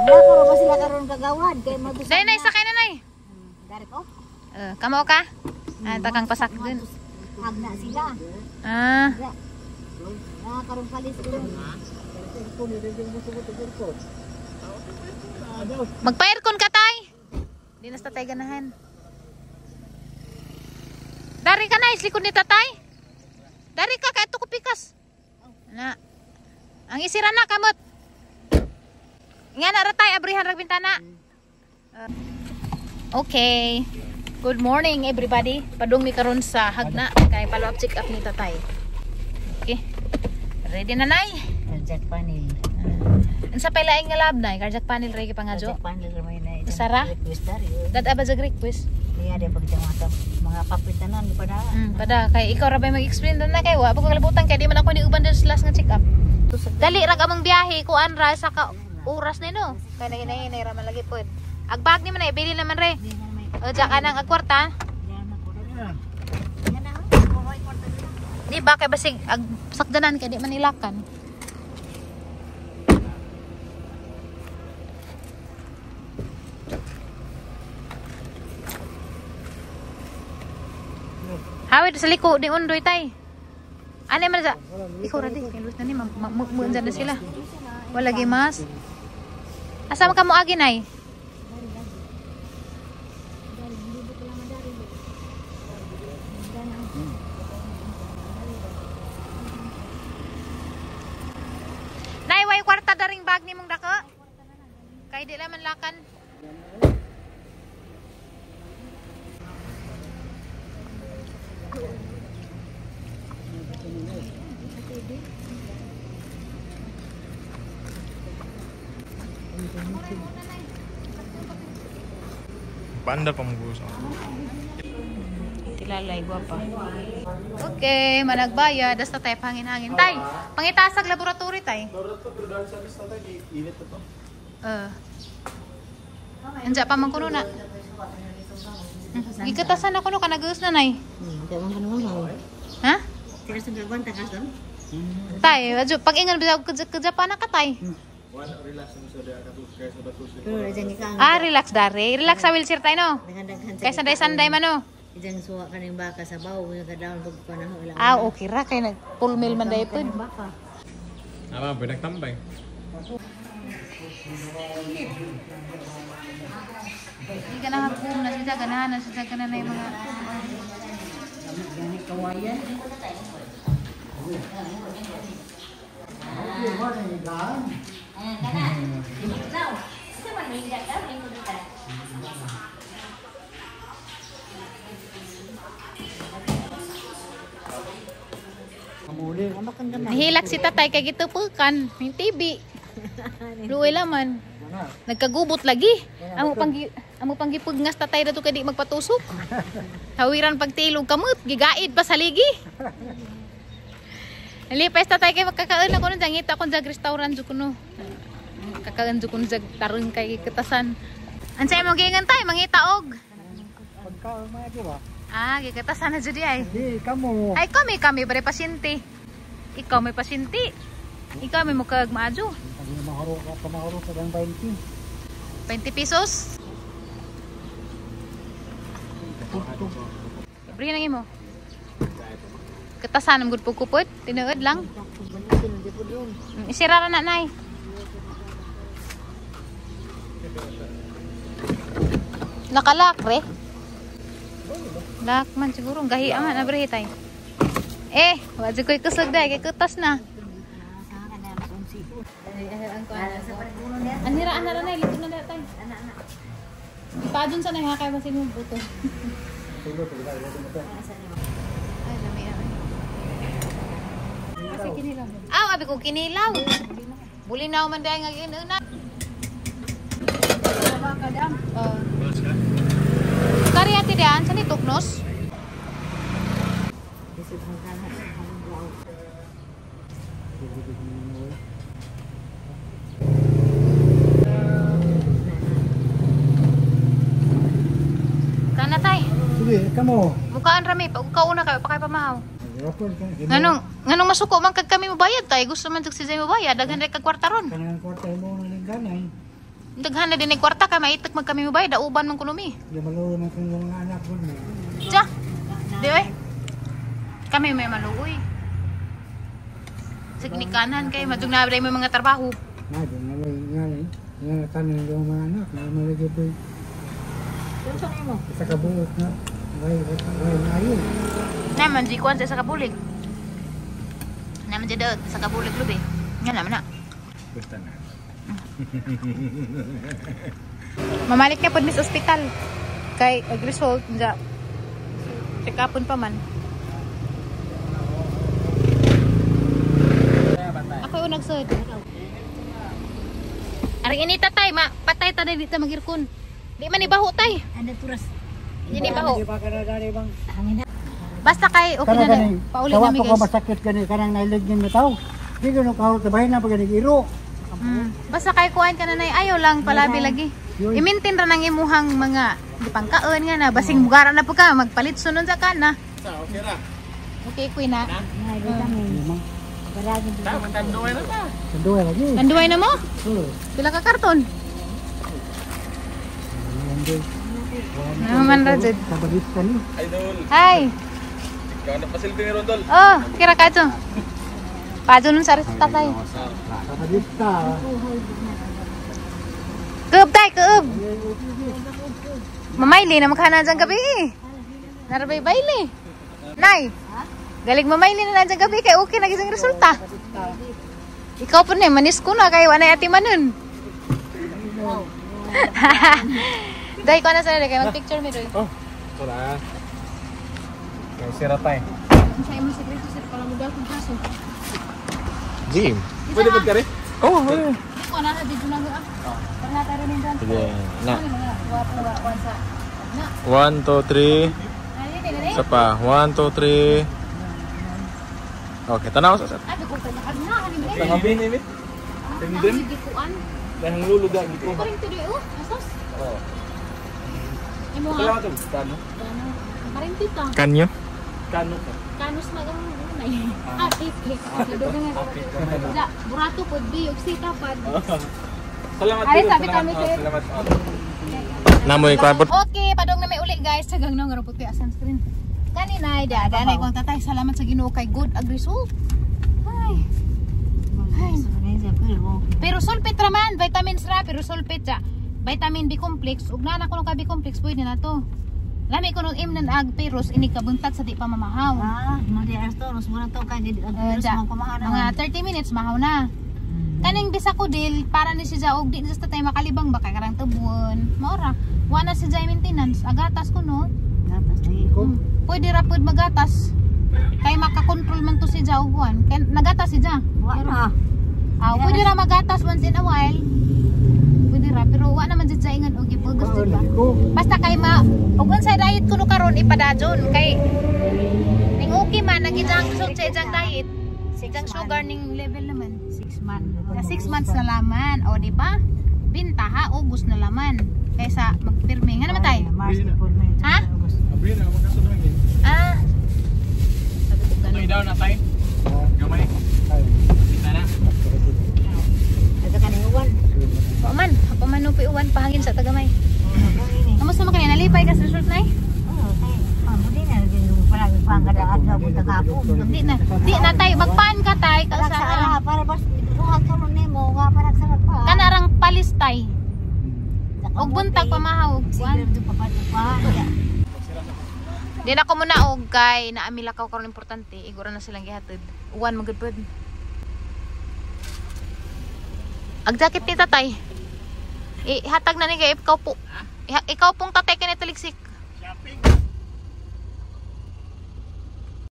Wala ko sila karon kagawad kay magusto. Day nay, sakay na nay. Dari ko. Kamo ka? Ah, takang pasakdun. Hagna sila. Ah, Na karon palis ko. Magpa-aircon ka tay. Di na sa tatay ganahan. Dari ka na, likod ni tatay. Dari ka, kahit ko pikas. Na. Ang isira na, kamot. Nga na ratay, abrihan rag bintana. Okay. Good morning everybody. Padung mi karon sa Hagna kay follow up check up ni tatay. Okay. Ready na nay? Cardiac panel. Unsa pay laing nga lab nay? Cardiac panel ra gipangadyo. Cardiac panel ra may na. Sara? Request dari. Dad aba jag request. Niya di pag mga papitanan di pa na. Pada kay ikaw ra bay mag-explain na kay wa pa ko kalibutan kay di man ako ni uban sa last nga check up. Dali ra ka among biyahe kuan ra sa ka oras ni no. Kay naginay ra man lagi pod. Agbag ni man ay bili naman re. O ja ka nang agkwarta. Di ba kay basig ag sakdanan kay di man ilakan. Hawid sa liko di undoy tay. Ano man sa ikaw ra di kay luwis na ni ma na sila. Wala gi mas. Asa man ka mo agi nay? Nay, way kwarta daring bag ni mong dako? Kay di laman lakan. Banda pa mo gusto. Tilalay, gwapa. Okay, managbayad. Basta tayo pangin-hangin. Tay, pangitasag laboratory, tay. Andiyan pa man kuno na. Gikatasan ako no, kanagos na, nay. Ha? Tay, adyo, pag-ingan, kajapa na ka, tay. Ah, relax dare. Relax sa wheelchair tayo, no? Kay sanday-sanday man, no? Ijang suwa ka ng baka sa bawo, yung kadaon pag panahon lang. Ah, okay ra. Kay nag-full meal man dahil po. Ama, pinagtambay. Hindi ka nakakum na siya, ganahan na siya, ganahan na yung mga... Kawayan. Nahilak si tatay kay gitupukan, yung TV. Luoy laman. Nagkagubot lagi. Amo panggipugnas tatay dato kay di magpatusok. Hawiran pagtilog kamot, gigaid pa sa ligi. Nalipay tatay kay magkakaon ako nun, ngita akong jag restaurant jud kuno. Kakaon jud kuno jag tarong kay katasan. Unsay imong giingon tay, mangita og. Pagkaon mga di ba? Ah, gikatasan na jud di ay. Di, kamo. Ay kami bare pasyente. Ikaw may pasyente. Ikaw may mukag maadyo. Pag ka ng 20. 20 pesos. Bri nang imo. Katasan ang gud pugkupot, tinuod lang. Isira ra na nay. Nakalak re. Lak man siguro gahi man abre tay. Eh, wa jud koy kusog day kay kutas na. Anira ana ra nay likod na tay. Ipadun sa nay ha kay basin mo buto. Ay, lami ay. Kasi kinilaw. Ah, abi ko kinilaw. Bulinaw man day nga ginuna. Oh. Kari ati dian sa ni tuknos? Kana tay. Sige, kamo. Mukaan rami pag kauna kayo pa kay pamahaw. Nganong masuko man kag kami mobayad tay, gusto man jud si Zay mobayad, daghan ra kag kwarta ron. Kanang kwarta mo ng lingganay. Daghan na din ay kwarta kay maitak mag kami mobay dauban man kuno mi. Di maluoy man kung mga anak ko mo. Tsa. Di oy. Kami may maluoy. Signikanan kay madung na may mga trabaho. Na di na nga ni. Nga tanan yung mga anak, nga malagi po. Unsa nimo? Sa kabuok na. Way way ayo. Naman di kuan sa kabulig. Naman di daw sa kabulig lubi. Nga naman na. Basta na. Mamalik na pod mis ospital. Kay ag result ja. Check upon pa man. Ako yung nagsod. Aring inita tay, ma patay ta dito magirkon. Di man ibaho tay. Ano turas? Di ni baho. Di ba kana dali bang? Hangin na. Basta kay okay Kana na na. gani. Pauli Tawa nami pa ko guys. masakit gani kanang nailigin na tao. Di ko kahurot sa bahin na pag iro. Basta kay kuan ka na nay, ayaw lang palabi lagi. Yun. I-maintain ra nang imuhang mga gipangkaon nga na basing mugara na po ka magpalit sunod sa kana. Okay ra. Okay kuy na. Ay, vitamin. Baragin Ta, matanduay na ta. Sanduay lagi. Nanduay na mo? Oh. Pila ka karton? Naman ra jud. Sabagit ka ni. Idol. Hi. Ikaw na pasilbi ni Rondol. Oh, kira ka to. Pajo nun sa tatay. Sabagit ka. Kuub tay, kuub. Mamayli na magkana dyan gabi eh. Narabay bayle. Nay. Galing mamayli na lang dyan gabi kay okay na gising resulta. Ikaw po na eh, manis ko na kay wanay ati manon. Dahil ko na sana kay mag-picture mi doy. Oh. Ito na. Kay sira tay. Sa imong sekreto sir para mo daw kung kaso. Jim. Pwede ba kare? Oh, pwede. Di ko na dito na ah. Para na tayo rin dyan. Sige, na. Ano mga wapo wa kuan sa. Na. 1 2 3. Ano yun, eh, Isa pa. 1 2 3. Okay, tanaw sa sa. Abi ko pa na ano ba? Tangabi ni mi. Tingin. Gikuan. Dahang luluga giko. Paring tuloy oh, asos. Oo. Imo ha. to, kano? Kano. Paring tita. Kanyo? Kano ka. Kanus magang nay. Ah, tip. Ja, burato pod bi ug sita pad. Salamat. Ay, sabi kami, sir. Salamat. Namoy kwabot. Okay, padong na may uli guys. Sagang nang nga puti sunscreen. Kanina ay da, danay kong tatay. Salamat sa Ginoo kay good ag result. Ay. Ay. Pero sulpit raman, vitamins ra, pero sulpit ja. Vitamin B complex, ug nana ko ka B complex pwede na to. Lami ko nung imnan ag peros ini kabuntag sa di pa mamahaw. Ah, mali asto nos muna to kay Ja. Mga 30 minutes mahaw na. Kaning bisakudil para ni si Jaog di sa tatay makalibang ba kay karang tubuon. Maora. Wa na si Jai maintenance, agatas ko no. Gatas lagi. Pwede ra pud magatas. Kay makakontrol man to si Jaog kuan. Kay nagatas si Ja. Wa na. Ah, pwede ra magatas once in a while. Pwede ra pero wa naman jud ingan og gipugos Kaon di ba. lagi ko. Basta kay ma ug unsay diet kuno karon ipadajon kay ning okay man nagijang result sa ijang diet. Ijang sugar ning level naman. 6 months. Na 6 months na laman. O di ba? Binta ha, August na laman. Kaysa magpirmi. Nga naman tay? March, April, May, June, Ha? August. Abi na makasunod ni. Ah. Sabi ko ganun. Ito daw na tay. Gamay. Ay. Kita na. Ito ka ni Uwan. Wa man, ako man upi uwan pahangin sa tagamay. Oh, ini. Kamusta man kanina nalipay ka sa result nay? Oh, kay pamudi na para pangkada adlaw punta kapon. Di na. Di na tay, magpaan ka tay Para ka sa sa ara para bas buhat ka man nimo nga para sa pa. kanarang palis tay. Og buntag pamahaw og kuan. Siguro pa pa pa. Di na ko muna og kay naamila ka karon importante, igura na silang gihatod. Uwan magud pod. Ag jacket ni tatay. Ihatag na ni kay ikaw po. Ikaw pong tatay kani taligsik. Shopping.